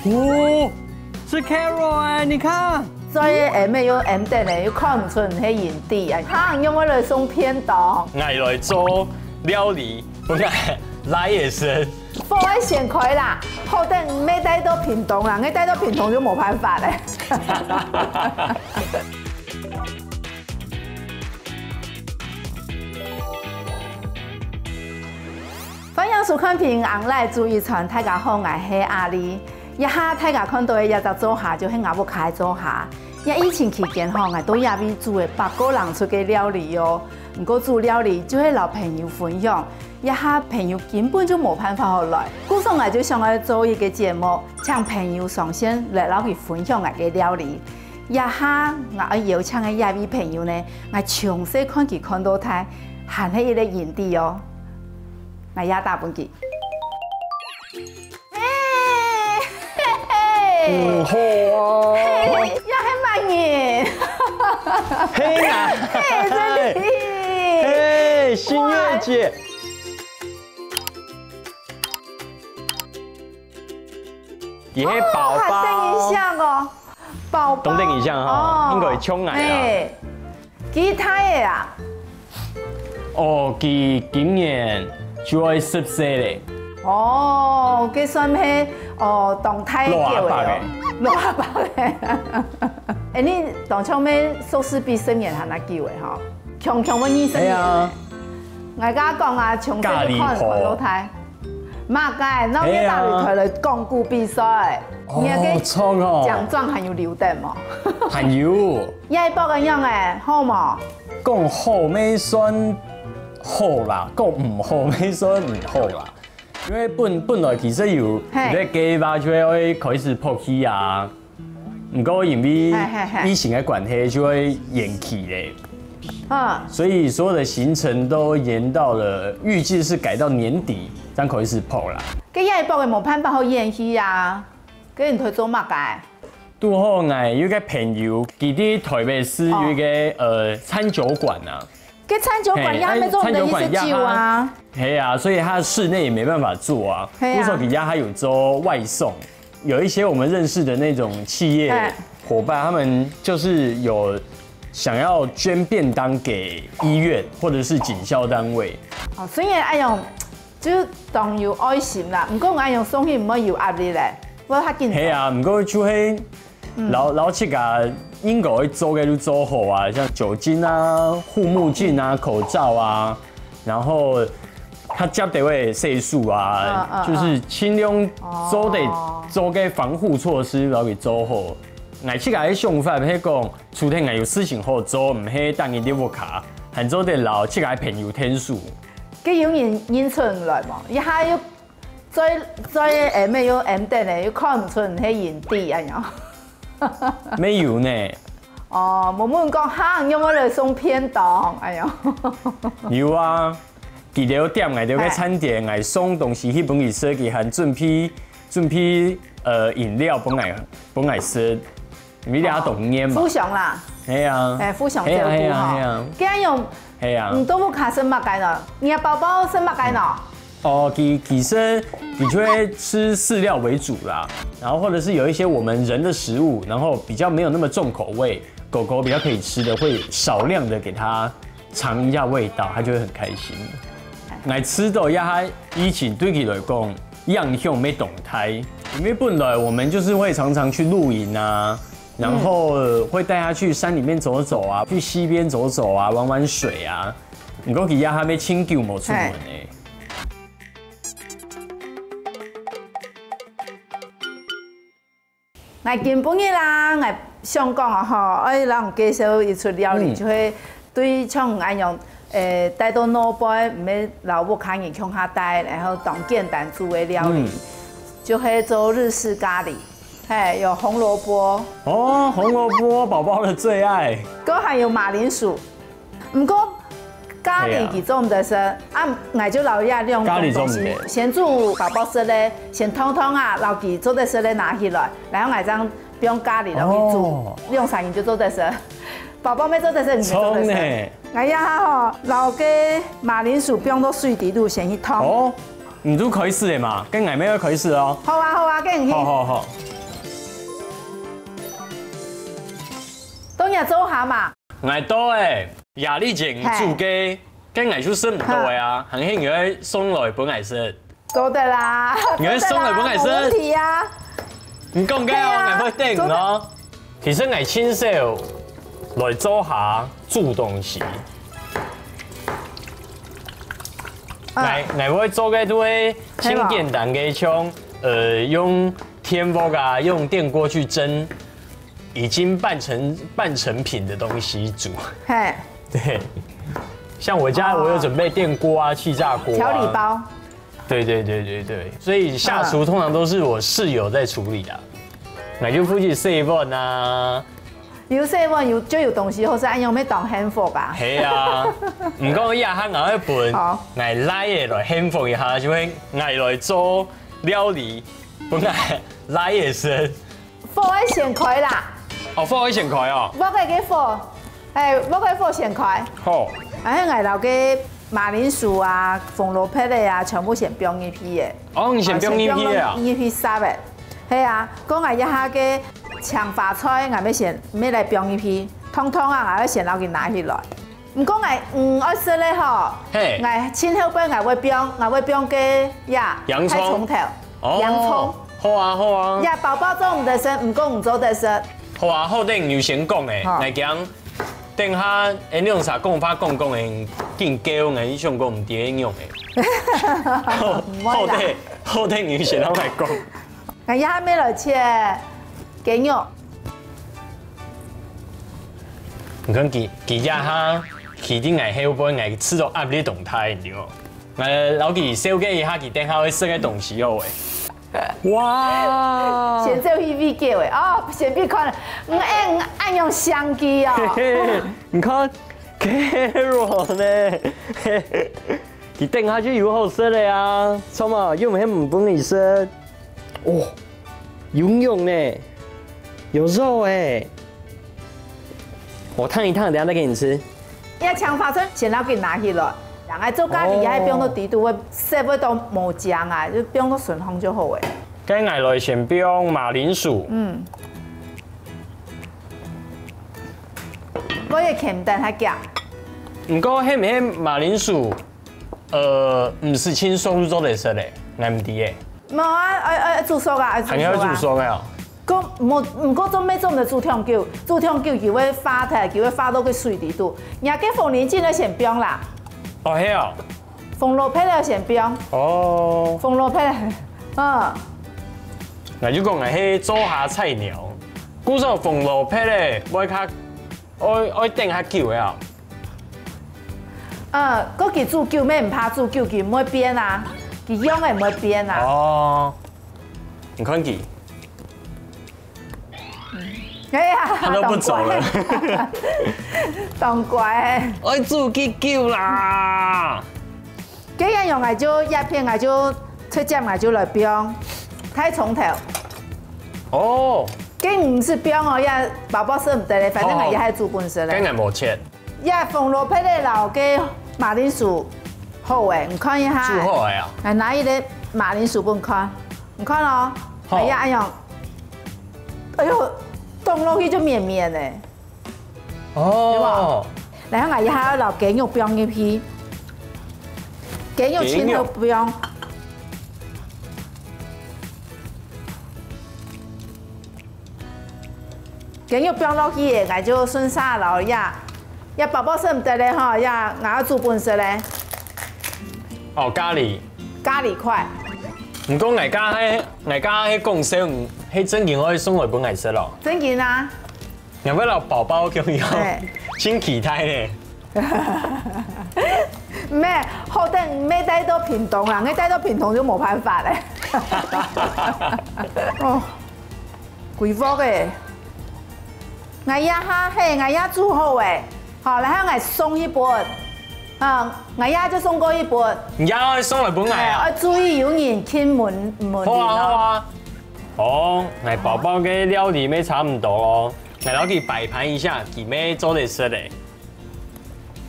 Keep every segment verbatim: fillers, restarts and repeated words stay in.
哦，是 Carol 哎，你看。所以 M 又 M 等呢，又看毋出你係影帝啊！哈，你有無來送便當？𠊎來做料理，分𠊎來也是。火愛先開啦，好等你愛帶到屏東啦，你帶到屏東就無辦法咧。歡迎收看《平安來煮一餐》，大家好，𠊎係阿麗。這下大家看到个這隻灶下就係𠊎屋下个灶下。這疫情期間吼，𠊎到這位煮个百過人出个料理哦。毋過煮料理就係摎朋友分享，這下朋友根本就無辦法好來。故所𠊎就想愛做一個節目，請朋友上線來摎佢分享𠊎个料理。這下𠊎愛邀請个這位朋友呢，𠊎從細看佢看到大，還係一個影帝哦。𠊎這下打分佢。 嘿，嘿，嘿。嗯，好啊。嘿，這係麼人？嘿啊。嘿，真的。嘿，新月姐。哇。你係寶寶。哦，還等一下哦。寶寶。等一下哈，哦。應該會衝來啊。嘿。 幾大个啊？哦，佢今年就愛十歲咧。哦，該算係，哦，當大个了。老阿伯欸。老阿伯欸。欸，你當像係熟識比十年還較久欸吼，強強愛二十年。係啊。𠊎佮你講啊，從細就看，教你婆。看到大。 麼个？拿你个大擂台來講古比賽，哦，你个著哦。獎狀還有留等無？還有。這一包个樣欸，好無？講好乜算好啦，講毋好乜算毋好啦。因為本，本來其實有，嘿。有个計畫就會開始拍戲啊， 毋過因為嘿嘿嘿。疫情个關係，就會延期咧。嗯。所以所有的行程都延到了，預計是改到年底，正開始拍啦。該這一擺个無辦法好延期啊，該你去做麼个？拄好𠊎有一個朋友，佢在台北市有一個，哦。呃，餐酒館啊。 該餐酒館也無做得去食酒啊。嘿，哎，餐酒館也，係啊，所以他室內也沒辦法做啊。係啊。故所佢這下有做外送，有一些我們認識的那種企業，嘿。伙伴，他們就是有想要捐便當給醫院或者是警消單位。哦，所以愛用，就當有愛心啦。毋過愛用送去毋會有壓力咧，會較緊張。係啊，毋過就會 嗯。摎，摎自家應該愛做个就做好啊，像酒精啊、護目鏡啊、口罩啊，然後較捷个會洗手啊，嗯，嗯，嗯。就是盡量做得，哦。做个防護措施摎佢做好。𠊎自家个想法係講，除忒𠊎有事情好做，毋係單人在屋下，還做得摎自家个朋友𢯭手。該有人認出來無？這下又 再，再M又M等咧，又看毋出你係影帝恁樣。無有呢。哦，問問講，哈，你有無來送便當？哎喲。有啊，佢兜點𠊎兜个餐點，哎。𠊎送東西去分佢食，佢還準備，準備，呃，飲料分𠊎，分𠊎食。 因為你也當年嘛。互相啦。係啊。哎，互相照顧吼。係啊，係啊，係啊。該樣，係啊。你都毋卡食麼个呢？你个寶寶食麼个呢？哦，其，其實的確吃飼料為主啦，然後或者是有一些我們人的食物，然後比較沒有那麼重口味，狗狗比較可以吃的，會少量的給它 嘗一下味道，它就會很開心。𠊎知道這下疫情對佢來講影響乜當大，因為本來我們就是會常常去露營啊，然後會帶牠去山裡面走走啊，去溪邊走走啊，玩玩水啊。毋過佢這下乜盡久無出門咧。 𠊎今晡日啦，𠊎想講啊吼，愛摎你介紹一出料理，嗯。就係對像恁樣，呃，帶到外背，毋係摎屋下人共下帶，然後當簡單煮个料理，嗯。就係做日式咖哩，嘿，有紅蘿蔔。哦，紅蘿蔔，寶寶的最愛。還有馬鈴薯。 毋過咖哩佢做毋得食，啊，𠊎就摎這兩種東西，咖哩做毋得。先煮寶寶食个，先燙燙啊，摎佢做得食个拿起來，然後𠊎正放咖哩落去煮，哦。兩三日就做得食。寶寶乜做得食，你乜做得食。衝呢。𠊎這下吼，摎該馬鈴薯放到水底肚先去燙。哦，你就開始了嘛，該𠊎乜愛開始哦。好啊，好啊，該你去。好，好，好。你也做下嘛？ 𠊎到欸，壓力節煮个，該𠊎就食毋到欸啊，還係你愛送來分𠊎食。做得啦，你愛送來分𠊎食？做得啦，無問題啊。你講个哦，對啊，𠊎會等哦。其實𠊎盡少來做下煮東西。嗯。𠊎，𠊎會做个都係盡簡單个，像，呃，用電鍋啊，用電鍋去蒸 已經半成，半成品的東西煮。嘿。對，像我家我有準備電鍋啊、氣炸鍋啊。調理包。對對對對對，所以下廚通常都是我室友在處理啊。𠊎就負責洗碗啊。有洗碗有，就有東西好食，恁樣會當幸福啊。係啊，毋過這下𠊎愛分，好，𠊎倈仔來幸福一下，就會𠊎來做料理，分𠊎倈仔食。 火愛先開啦。哦，火愛先開哦。鑊个个火，欸，鑊个火先開。好。然後𠊎摎个馬鈴薯啊、紅蘿蔔仔啊，全部先放入去个。哦，你先放入去个啊？先放入去煠个。係啊，講𠊎這下个青花菜，𠊎愛先，愛來放入去，通通啊，𠊎愛先摎佢拿起來。 毋過𠊎，嗯，愛食个吼，嘿。𠊎盡後背𠊎會放，𠊎會放个呀，洋蔥。大蔥頭，哦，洋蔥。好啊，好啊。呀，寶寶做毋得食，毋過你做得食。好啊，好，等你先講欸，好。𠊎驚等下，欸，你用啥講法講講欸，緊叫𠊎想講毋知仰欸。好，毋會啦。好，等，好，等你先摎𠊎講。 𠊎這下愛來切雞肉。你看佢，佢這下，佢在𠊎後背，𠊎試著壓力當大，你知無？𠊎摎佢紹介一下，佢等下會食个東西好欸。哇！先走去喂狗欸，哦，先別看了，嗯，欸，嗯，恁樣香氣哦。嘿嘿，你看，carrot呢？ 佢等下就有好食个啊，著無？又毋係毋分你食。哦，有肉呢，有肉欸。我燙一燙，等下再給你吃。這青花菜先摎佢拿起來，然後做咖哩，哦。還放到底肚，會色味都無僵啊，就放到順風就好欸。該𠊎來先放馬鈴薯。嗯。我也簡單下講。毋過，係毋係馬鈴薯 呃，毋使盡熟就做得食咧，𠊎毋知欸。無啊，愛，愛，愛煮熟啊，愛煮熟啊。還愛煮熟个哦。講，無，毋過做咩做毋得煮忒久，煮忒久佢會化忒，佢會化到个水底肚。若个紅領巾愛先放啦。哦，係哦。紅蘿蔔愛先放。哦。紅蘿蔔，嗯。𠊎就講𠊎係做下菜鳥，故所紅蘿蔔咧，愛較，愛，愛等較久个哦。 呃，過佢煮久，乜毋怕煮久，佢毋會變啊，佢樣仔毋會變啊。哦，你看佢，哎呀，他都不走了。當乖。愛煮幾久啦？該樣樣，𠊎就一片，𠊎就切尖，𠊎就來放，大蔥頭。哦，該毋使放哦，也寶寶食毋得咧，反正𠊎也還煮分食咧。該𠊎無切。 這紅蘿蔔仔摎个馬鈴薯好欸，你看一下。煮好欸啊。來拿一個馬鈴薯分你看，你看哦，好。哎呀，哎喲，哎喲，動落去就綿綿欸。哦。對吧？然後𠊎這下愛摎雞肉放入去，雞肉盡好放。雞肉。 雞肉放落去欸，𠊎就順續摎這，這寶寶食毋得咧吼，這𠊎愛煮分食咧。哦，咖哩。咖哩塊。毋過𠊎家係，𠊎家係講笑，係正經愛送來分𠊎食咯。正經啊。𠊎會摎寶寶共樣，嘿。真期待呢。咩，好等你帶到屏東啦，你帶到屏東就無辦法咧。哦。 幾鑊欸。𠊎這下嘿，𠊎這煮好欸。好，然後𠊎送一本。啊，𠊎這就送過一本。你也愛送來分𠊎啊？哎，愛注意有人敲門，門鈴哦。好啊，好啊。哦，𠊎寶寶个料理乜差毋多哦。𠊎摎佢擺盤一下，佢乜做得食咧。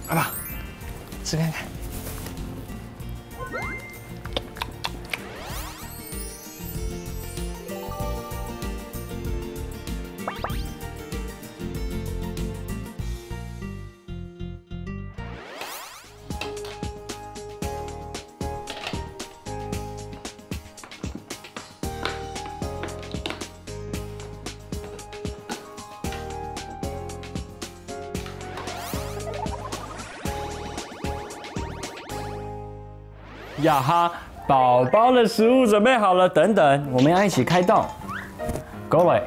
阿爸，吃看看。呀哈，寶寶的食物準備好了，等等，我們要一起開動。各位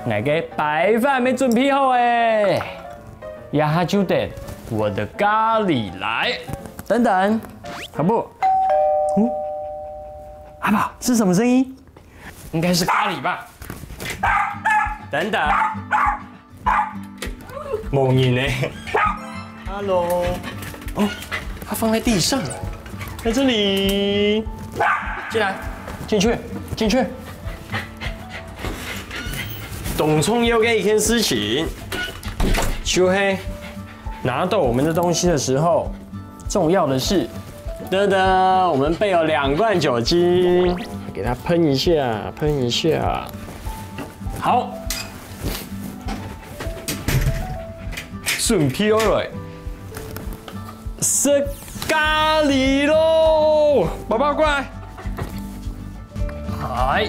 ，𠊎个白飯也準備好欸，呀哈就等我的咖哩來。等等，阿寶，嗯，阿寶，是什麼聲音？應該是咖哩吧？等等。 無人呢。Hello。哦，它放在地上，在這裡。進來，進去，進去。當重要个一件事情，就係拿到我們的東西的時候，重要的是，噔噔，我們備有兩罐酒精，給它噴一下，噴一下。好， 準備好來，食咖哩囉！寶寶過來。嗨。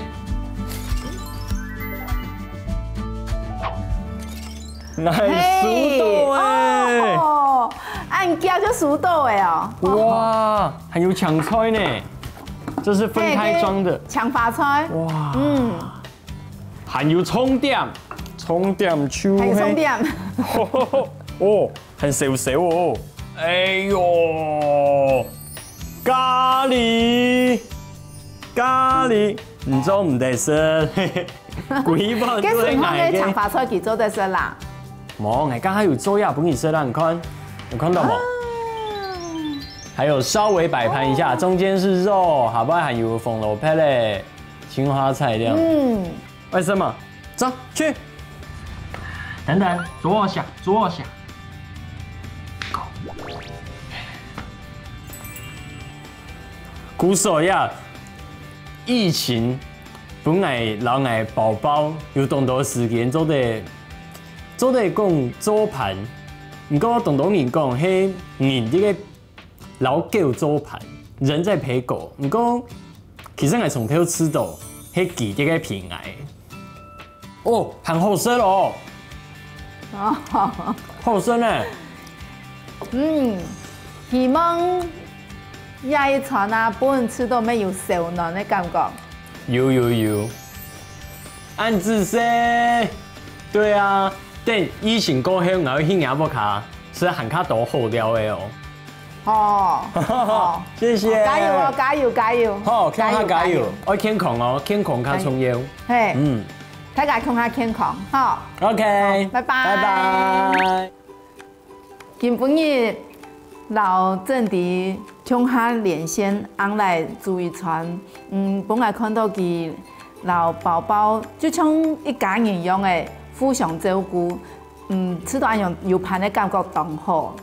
來，嘿，收到欸！哦，恁遽就收到欸哦。哇，還有青菜呢，這是分開裝的。嘿，這青花菜。哇。嗯。 還有重點，重點就係，還有重點。哦，很燒燒哦。哎喲，咖哩，咖哩，你做毋得食，歸盤都係𠊎个。該順風个青花菜佢做得食啦。無，𠊎剛剛有做呀，分你食啦，你看，有看到無？啊。還有稍微擺盤一下，哦。中間是肉，下背還有紅蘿蔔嘞。 青花菜這樣。嗯。為什麼？走，去。等等，坐下，坐下。故所呀，疫情分𠊎摎𠊎寶寶有當多時間做得，做得講做伴。毋過當多人講，係人這个 摎狗做伴，人在陪狗。毋過，其實𠊎從頭試著，係佢這个陪𠊎。哦，還好食哦。哦。好食呢。嗯，希望這一餐啊，分你試著乜有燒暖个感覺。有，有，有。恁仔細。對啊，等疫情過後，𠊎會去若屋下，食還較多好料个哦。 好，好。謝謝。加油哦，加油，加油。好，共下加油，加油，加油。愛健康哦，健康較重要。嘿，嗯。大家共下健康，好。OK，好，拜拜。拜拜。今晡日摎正迪共下連線，恁仔煮一餐，嗯，分𠊎看著佢摎寶寶就像一家人樣仔互相照顧，嗯，試著恁樣有伴个感覺當好。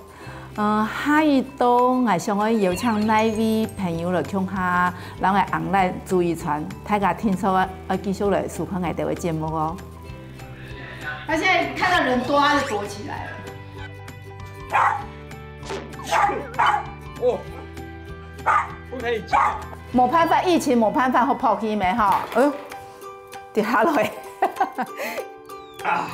呃，下一到𠊎想愛邀請哪位朋友來共下，摎𠊎恁仔煮一餐，大家定著愛繼續來收看𠊎兜个節目哦。他現在看到人多，他就躲起來了。哦，不可以叫。無辦法，疫情無辦法，好跑去咩吼？哎喲，跌下來。啊。